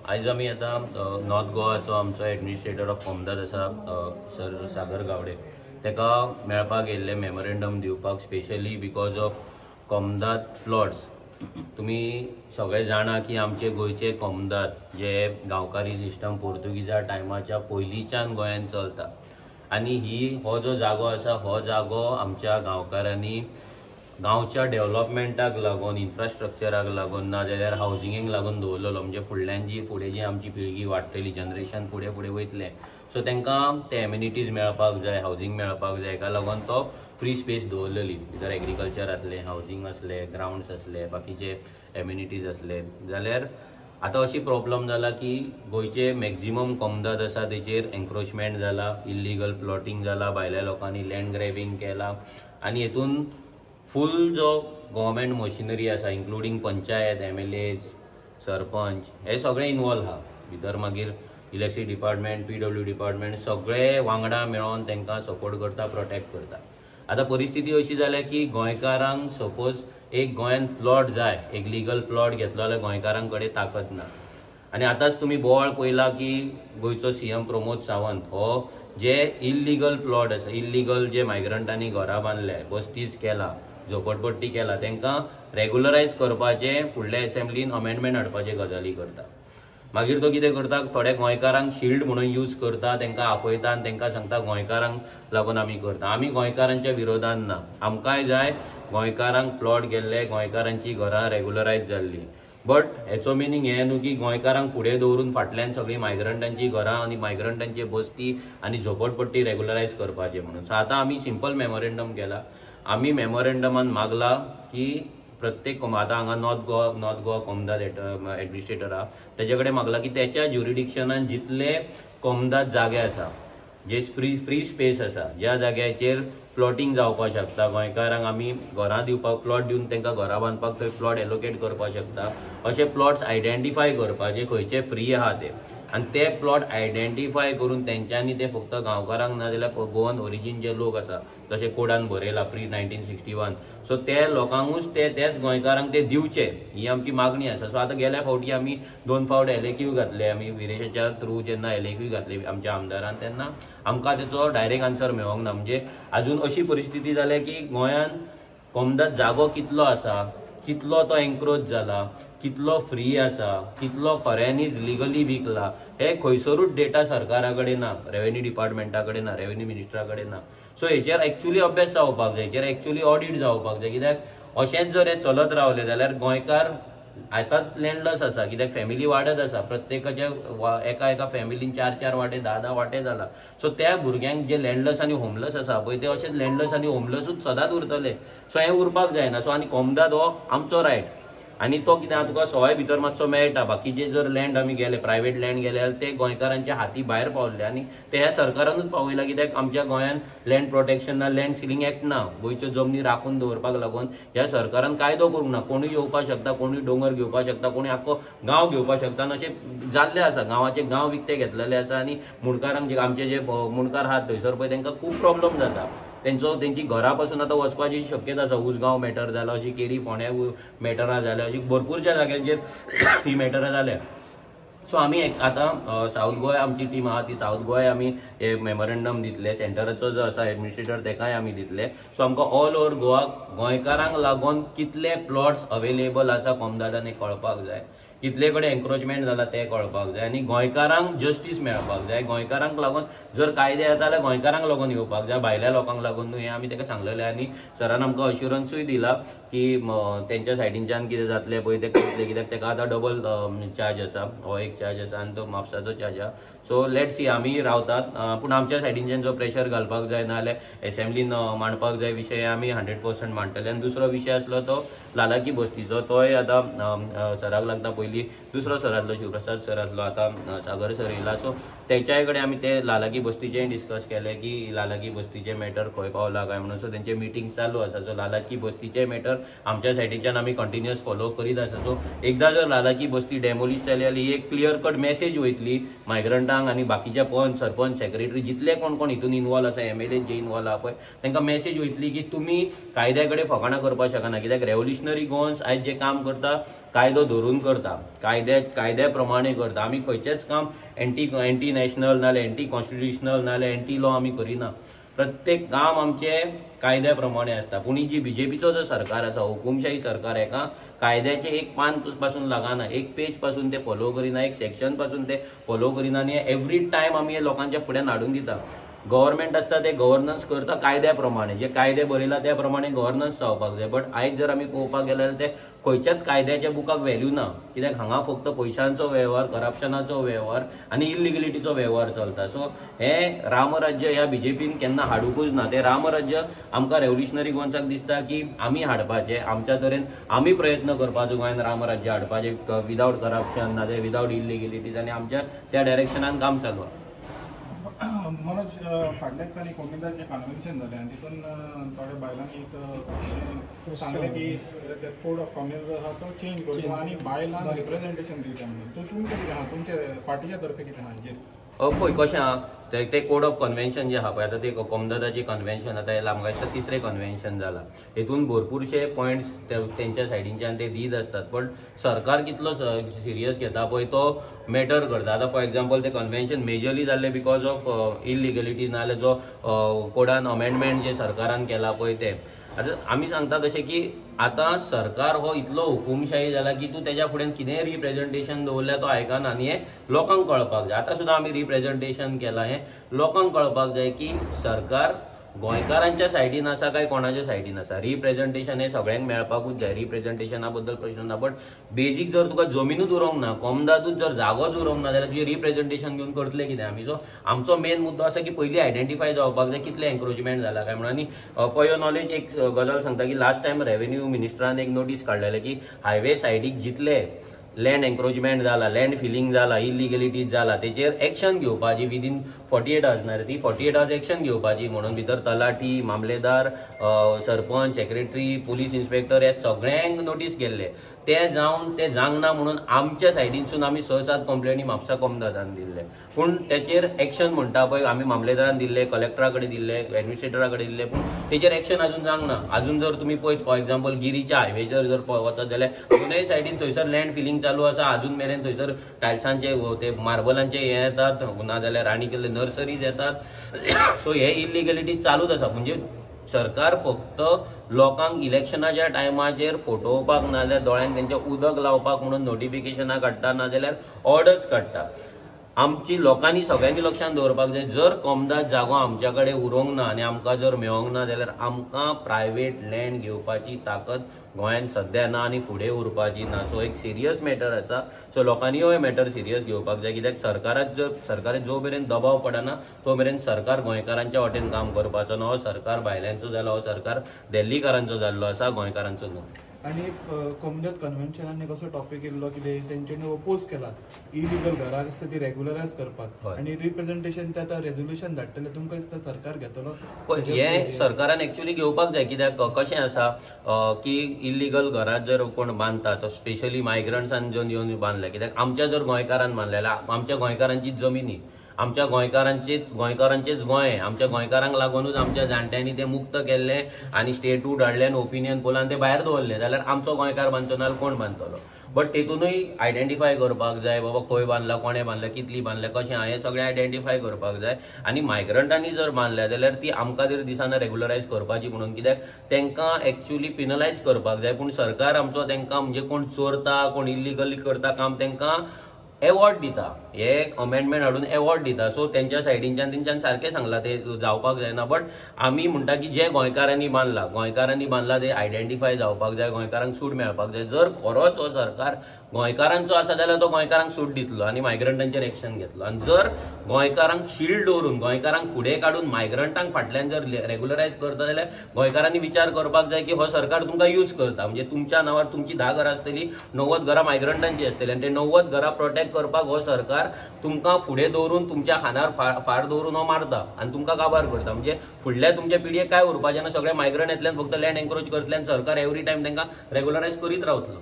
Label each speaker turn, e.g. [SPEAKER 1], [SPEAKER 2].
[SPEAKER 1] आयज आमी आतां नॉर्थ गोवाचो आमचो एडमिनिस्ट्रेटर ऑफ कोमदाद आसा सर सागर गावडे, ताका मेळपाक येयल्ले मेमोरेंडम दिवपाक, specially because of Comunidade plots. तुमी सगळे जाणा की आमचे गोंयचे कोमदाद जे गांवकारी सिस्टम पोर्तुगीजा टायमाच्या पयलींच्यान गोंयांत चलता आनी ही हो जो जागो आसा हो जागो आमच्या गांवकारांनी गांवच्या डेव्हलपमेंटाक लागून, इन्फ्रास्ट्रक्चराक लागून, ना जाल्यार हावजिंगेक लागून दवरलेलो. म्हणजे फुडल्यान जी फुडें जी आमची पिळगी वाडटली, जनरेशन फुडें फुडें वयतलें, सो तांकां ते एम्युनिटीज मेळपाक जाय, हावजींग मेळपाक जाय, हेका लागून तो फ्री स्पेस दवरलेली. भितर एग्रीकल्चर आसलें, हावजींग आसलें, ग्रावंड्स आसले, बाकीचे एम्युनिटीज आसले. जाल्यार आतां अशी प्रॉब्लम जाला की गोंयचे मॅक्झिमम कोमदाद आसा तेचेर एन्क्रोचमेंट जाला, इल्लिगल प्लॉटींग जाला, भायल्या लोकांनी लँड ग्रॅबिंग केला आनी हेतून फूल जो गव्हर्मेंट मशिनरी आसा इन्क्लुडींग पंचायत, एमएलएज, सरपंच हे सगळे इनवॉल्व आहा भितर. मागीर इलेक्ट्रिसिटी डिपार्टमेंट, पीडब्ल्यू डिपार्टमेंट सगळे वांगडा मेळोन तांकां सपोर्ट करता, प्रोटेक्ट करता. आतां परिस्थिती अशी जाल्या की गोंयकारांक सपोज एक गोंयांत प्लॉट जाय, एक लिगल प्लॉट घेतलो जाल्यार गोंयकारां कडेन ताकद ना. आनी आतांच तुमी बोवाळ पळयला की गोंयचो सीएम प्रमोद सावंत हो जे इल्लिगल प्लॉट आसा, इल्लिगल जे मायग्रंटांनी घरां बांदले, बस्तीज केला, झोपडपट्टी केला, तांकां रेगुलरायज करपाचें फुडल्या एसेंब्लीन अमेंडमेंट हाडपाचे गजाली करता. मागीर तो कितें करता, थोड्या गोंयकारांक शिल्ड म्हणून यूज करता, तांकां आपयता आनी तांकां सांगता गोंयकारांक लागून आमी करता. आमी गोंयकारांच्या विरोधान ना, आमकांय जाय गोंयकारांक प्लॉट गेल्ले, गोंयकारांची घरां रेगुलरायज जाल्ली. बट हेचो मिनींग हें न्हू की गोंयकारांक फुडें दवरून फाटल्यान सगळीं मायग्रंटांची घरां आनी मायग्रंटांची बस्ती आनी झोपडपट्टी रेगुलरायज करपाचें म्हणून. सो आतां आमी सिंपल मेमोरेंडम केला. आमी मेमोरेंडमान मागला की प्रत्येक आतां हांगा नॉर्थ गोवा कोमदाद एडमिनिस्ट्रेटर आहा तेजे कडेन मागला की तेच्या ज्युरिडिक्शनान जितले कोमदाद जागे आसा, जे फ्री स्पेस आसा, ज्या जाग्याचेर प्लॉटींग जावपाक शकता, गोंयकारांक आमी घरां दिवपाक प्लॉट दिवन तांकां घरां बांदपाक थंय प्लॉट एलोकेट करपाक शकता, अशे प्लॉट्स आयडेंटिफाय करपाचे खंयचे फ्री आहा ते, आनी ते प्लॉट आयडेंटिफाय करून तेंच्यांनी ते फक्त गांवकारांक ना जाल्यार गोवन ओरिजीन जे लोक आसा, जशे कोडान बरयला प्री 1961, सो ते लोकांकूच ते तेच गोंयकारांक ते दिवचे, ही आमची मागणी आसा. सो आतां गेल्या फावटी आमी 2 फावट एलएक्यू घातले, आमी विरेशाच्या थ्रू जेन्ना एलएक्यू घातले आमच्या आमदारान, तेन्ना आमकां तेचो डायरेक्ट आन्सर मेळोंक ना. म्हणजे आजून अशी परिस्थिती जाल्या की गोंयांत कोमदाद जागो कितलो आसा, कितलो तो एन्क्रोच जाला, कितलो फ्री आसा, कितलो खऱ्यांनीच लिगली विकला, हे खंयसरूच डेटा सरकारा कडेन ना, रेवेन्यू डिपार्टमेंटा कडेन ना, रेवेन्यू मिनिस्टरा कडेन ना. सो हेचेर एक्चुअली अभ्यास जावपाक जाय, हेचेर एक्चुअली ऑडिट जावपाक जाय. कित्याक अशेंच जर हें चलत रावलें जाल्यार गोंयकार आतांच लँडलस आसा, कित्याक फॅमिली वाडत आसा, प्रत्येकाच्या एका एका फॅमिलीन 4 4 वांटे, 10 10 वांटे जाला. सो त्या भुरग्यांक जे लँडलस आनी होमलस आसा पळय ते अशेंच लँडलस आनी होमलसूच सदांच उरतले. सो हें उरपाक जायना. सो आनी कोमदाद हो आमचो रायट आनी तो कितें आहा तुका सवाय भितर मातसो मेळटा. बाकीचे जर लँड आमी गेले, प्रायवेट लँड गेले जाल्यार ते गोंयकारांच्या हाती भायर पावल्ले आनी ते ह्या सरकारानूच पावयला. कित्याक आमच्या गोंयांत लँड प्रोटेक्शन ना, लँड सिलिंग एक्ट ना, गोंयच्यो जमनी राखून दवरपाक लागून ह्या सरकारान कायदो करूंक ना. कोणूय येवपाक शकता, कोणूय दोंगर घेवपाक शकता, कोणूय आख्खो गांव घेवपाक शकता. आनी अशें जाल्लें आसा, गांवाचे गांव विकते घेतलेले आसा आनी मुंडकारांक जे आमचे जे मुंडकार आहात थंयसर पळय तांकां खूब प्रॉब्लम जाता. तेंची घरा पासून आतां वचपाची शक्यता आसा. उसगांव मॅटर जाला, अशी केरी फोंड्या मॅटरां जाल्या, अशी भरपूरच्या जाग्यांचेर ही मॅटरां जाल्या. सो आमी आतां सावथ गोवा आमची टीम आहा ती सावथ गोवा आमी हे मेमोरेंडम दितले, सेंटराचो जो आसा एडमिनिस्ट्रेटर तेकाय आमी दितले. सो आमकां ऑल ओवर गोवा गोंयकारांक लागून कितले प्लॉट्स अवेलेबल आसा कोमदादांनी कळपाक जाय, कितले कडेन एन्क्रोचमेंट जाला तें कळपाक जाय आनी गोंयकारांक जस्टीस मेळपाक जाय. गोंयकारांक लागून जर कायदे येता जाल्यार गोंयकारांक लागून येवपाक जाय, भायल्या लोकांक लागून न्हू, हें आमी ताका सांगलेलें. आनी सरान आमकां अश्युरन्सूय दिला की तेंच्या सायडीनच्यान कितें जातलें पळय तें करतलें, कित्याक ताका आतां डबल चार्ज आसा, हो एक चार्ज आसा आनी तो म्हापसाचो चार्ज आसा. सो let see, आमी रावतात, पूण आमच्या सायडीनच्यान जो प्रेशर घालपाक जाय ना जाल्यार एसेंब्लीन मांडपाक जाय विशय आमी 100% मांडटले. आनी दुसरो विशय आसलो तो लालाकी बस्तीचो, तोय आतां सराक लागता. पयलीं दुसरो सर आसलो शिवप्रसाद सर आसलो, आतां सागर सर येयला. सो तेच्याय कडेन आमी ते लालाकी बस्तीचेंय डिस्कस केलें की लालाकी बस्तीचें मॅटर खंय पावला काय म्हणून. सो तेंचे मिटींग चालू आसा. सो लालाकी बस्तीचें मॅटर आमच्या सायडीच्यान आमी कंटिन्युअस फॉलो करीत आसा. सो एकदां जर लालाकी बस्ती डेमोलिश जाली जाल्यार ही एक क्लियर कट मॅसेज वयतली मायग्रंटांक आनी बाकीच्या पंच सरपंच सेक्रेटरी जितले कोण कोण हितून इनवॉल्व आसा, एमएलए जे इनवॉल्व आहा पळय तांकां मॅसेज वयतली की तुमी कायद्या कडेन फकाणां करपाक शकना. कित्याक रेव्होल्युशनरी गोवन्स आयज जें काम करता कायदो धरून करता, कायद्या प्रमाणे करता. आमी खंयचेंच काम एंटी नॅशनल नाल्यार एंटी कॉन्स्टिट्युशनल नाल्यार एंटी लॉ आमी करिना. प्रत्येक काम आमचें कायद्या प्रमाणे आसता. पूण ही जी बीजेपीचो जो सरकार आसा, हुकुमशाही सरकार, हेका कायद्याचें एक पान पासून लागना, एक पेज पासून ते फॉलो करिना, एक सेक्शन पासून ते फॉलो करिना. आनी एवरी टायम आमी हे लोकांच्या फुड्यान हाडून दिता. गव्हर्मेंट आसता ते गव्हर्नन्स करता कायद्या प्रमाणे, जे कायदे बरयला त्या प्रमाणे गव्हर्नन्स जावपाक जाय. बट आयज जर आमी पळोवपाक गेले जाल्यार ते खंयच्याच कायद्याच्या बुकाक व्हॅल्यू ना. कित्याक हांगा फक्त पयशांचो वेव्हार, करप्शनाचो वेव्हार आनी इलिगलिटीचो वेव्हार चलता. सो हें रामराज्य ह्या बीजेपीन केन्ना हाडुंकूच ना. तें रामराज्य आमकां रेव्होल्युशनरी गोवन्साक दिसता की आमी हाडपाचें, आमच्या तरेन आमी प्रयत्न करपाचो गोंयान रामराज्य हाडपाचें विदावट करप्शन नाजाल्यार विदावट इलिगलिटीज, आनी आमच्या त्या डायरेक्शनान काम चालू आसा.
[SPEAKER 2] मनोज, फाटल्या दिसांनी कोमिदाचें कन्व्हेन्शन जालें आनी तितून थोड्या बायलांनी एक सांगलें की कोड ऑफ कॉन्डक्ट आसा तो चेंज करचो आनी बायलांक रिप्रेझेंटेशन दिवचें म्हणून. सो तुमचें कितें आसा, तुमचे पार्टीच्या तर्फे कितें आसा हाजेर?
[SPEAKER 1] पळय कशें आहा ते कोड ऑफ कन्व्हेन्शन जे आहा पळय आतां ते कोमदादाचें कन्व्हेन्शन आतां हे आमकां दिसता तिसरें कन्व्हेन्शन जालां. हेतून भरपूरशे पॉयंट्स तेंच्या सायडीनच्यान ते दीत आसतात. पण सरकार कितलो सिरियस घेता पळय तो मॅटर करता. आतां फॉर एग्जाम्पल ते कन्व्हेन्शन मेजरली जाल्लें because of इलिगलिटी नाजाल्यार जो कोडान अमेंडमेंट जे सरकारान केला पळय ते. आतां आमी सांगता तशें की आतां सरकार हो इतलो हुकुमशाही जाला की तूं तेज्या फुड्यान कितेंय रिप्रेझेंटेशन दवरल्यार तो आयकना. आनी हें लोकांक कळपाक जाय. आतां सुद्दां आमी रिप्रेझेंटेशन केलां, हें लोकांक कळपाक जाय की सरकार गोंयकारांच्या सायडीन आसा काय कोणाच्या सायडीन आसा. रिप्रेझेंटेशन हें सगळ्यांक मेळपाकूच जाय, रिप्रेझेंटेशना बद्दल प्रश्न ना. बट बेजीक जर तुका जमिनूच उरोंक ना, कोमदादूच जर जागोच उरोंक ना जाल्यार तुजें रिप्रेझेंटेशन घेवन करतले कितें आमी. सो आमचो मेन मुद्दो आसा की पयलीं आयडेंटिफाय जावपाक जाय कितलें एन्क्रोचमेंट जाला काय म्हणून. आनी फॉर your knowledge एक गजाल सांगता की लास्ट टायम रेवेन्यू मिनिस्टरान एक नोटीस काडलेलें की हायवे सायडीक जितले लँड एन्क्रोचमेंट जाला, लँड फिलिंग जाला, इलिगलिटीज जाला, तेचेर एक्शन घेवपाची विदीन 48 आवर्स ना ती 48 आवर्स एक्शन घेवपाची म्हणून. भितर तलाठी, मामलेदार, सरपंच, सेक्रेटरी, पुलीस इन्स्पेक्टर हे सगळ्यांक नोटीस केल्ले. ते जावन ते जांगना म्हणून आमच्या सायडीनसून आमी 6-7 कंप्लेनी म्हापसा कोमदादान दिल्ले. पूण तेचेर एक्शन म्हणटा पळय आमी मामलेदारान दिल्ले, कलेक्टरा कडेन दिल्ले, एडमिनिस्ट्रेटरा कडेन दिल्ले, पूण तेचेर एक्शन अजून जावंक ना. अजून जर तुमी पळयत फॉर एग्जाम्पल गिरीच्या हायवेचेर जर वचत जाल्यार दोनय सायडीन थंयसर लँड फिलिंग चालू आसा. अजून मेरेन थंयसर टायल्सांचे ते मार्बलांचे हे येतात, नाजाल्यार आनी केल्ले नर्सरीज येतात. सो हे इलिगलिटी चालूच आसा. म्हणजे सरकार फक्त लोकांक इलेक्शनाच्या टायमाचेर फटोवपाक नाजाल्यार दोळ्यांक तेंच्या उदक लावपाक म्हणून नोटिफिकेशनां काडटा नाजाल्यार ऑर्डर्स काडटा. आमची लोकांनी सगळ्यांनी लक्षांत दवरपाक जाय, जर कोमदाद जागो आमच्या कडेन उरोंक ना आनी आमकां जर मेळोंक ना जाल्यार आमकां प्रायवेट लँड घेवपाची ताकद गोंयांत सद्या ना आनी फुडें उरपाची ना. सो एक सिरियस मॅटर आसा. सो लोकांनी हो मॅटर सिरियस घेवपाक जाय. कित्याक सरकाराक जर सरकार जो मेरेन दबाव पडना तो मेरेन सरकार गोंयकारांच्या वाटेन काम करपाचो ना. हो सरकार भायल्यांचो जाला, हो सरकार दिल्लीकारांचो जाल्लो आसा, गोंयकारांचो न्हू.
[SPEAKER 3] आनी कोमजात कन्व्हेन्शनान कसो टॉपीक येयल्लो कितें तेंच्यांनी ओपोज केला इलिगल घरां आसता ती रेगुलरायज करपाक आनी रिप्रेझेंटेशन ते आतां रेजोल्युशन धाडटले. तुमकां दिसता सरकार घेतलो
[SPEAKER 1] हें? सरकारान एक्चुअली घेवपाक जाय. कित्याक कशें आसा की इलिगल घरां जर कोण बांदता तो स्पेशली मायग्रंट्सान जर येवन बांदल्या, कित्याक आमच्या जर गोंयकारान बांदलें जाल्यार आमच्या गोंयकारांची जमिनी, आमच्या गोंयकारांचेच गोंय, आमच्या गोंयकारांक लागूनच आमच्या जाणट्यांनी ते मुक्त केल्लें आनी स्टेटूड हाडलें आनी ओपिनियन पोलान ते भायर दवरले जाल्यार आमचो गोंयकार बांदचो ना कोण बांदतलो? बट तेतूनय आयडेंटिफाय करपाक जाय बाबा खंय बांदला, कोणें बांदला, कितली बांदल्या, कशें आहा, हें सगळें आयडेंटिफाय करपाक जाय. आनी मायग्रंटांनी जर बांदल्या जाल्यार ती आमकां तरी दिसाना रेगुलरायज करपाची म्हणून, कित्याक तांकां एक्चुअली पिनलायज करपाक जाय. पूण सरकार आमचो तांकां म्हणजे कोण चोरता, कोण इलिगली करता काम, तांकां एवॉर्ड दिता, हे एक अमेंडमेंट हाडून एवॉर्ड दिता. सो तेंच्या सायडीनच्यान तेंच्यान सारकें सांगलां ते जावपाक जायना, बट आमी म्हणटा की जे गोंयकारांनी बांदला, गोंयकारांनी बांदला ते आयडेंटिफाय जावपाक जाय, गोंयकारांक सूट मेळपाक जाय. जर खरोच हो सरकार गोंयकारांचो आसा जाल्यार तो गोंयकारांक सूट दितलो आनी मायग्रंटांचेर एक्शन घेतलो. आनी जर गोंयकारांक शिल्ड दवरून, गोंयकारांक फुडें काडून मायग्रंटांक फाटल्यान जर रेगुलरायज करता जाल्यार गोंयकारांनी विचार करपाक जाय की हो सरकार तुमकां यूज करता. म्हणजे तुमच्या नांवार तुमची 10 घरां आसतली, 90 घरां मायग्रंटांची आसतली आनी ते 90 घरां प्रोटेक्ट करपाक हो सरकार तुमकां फुडें दवरून, तुमच्या खांदार फार दवरून हो मारता आनी तुमकां काबार करता. म्हणजे फुडल्या तुमच्या पिढयेक काय उरपाचें ना, सगळे मायग्रंट येतल्यान फक्त लँड एन्क्रोच करतले आनी सरकार एवरी टायम तांकां रेगुलरायज करीत रावतलो.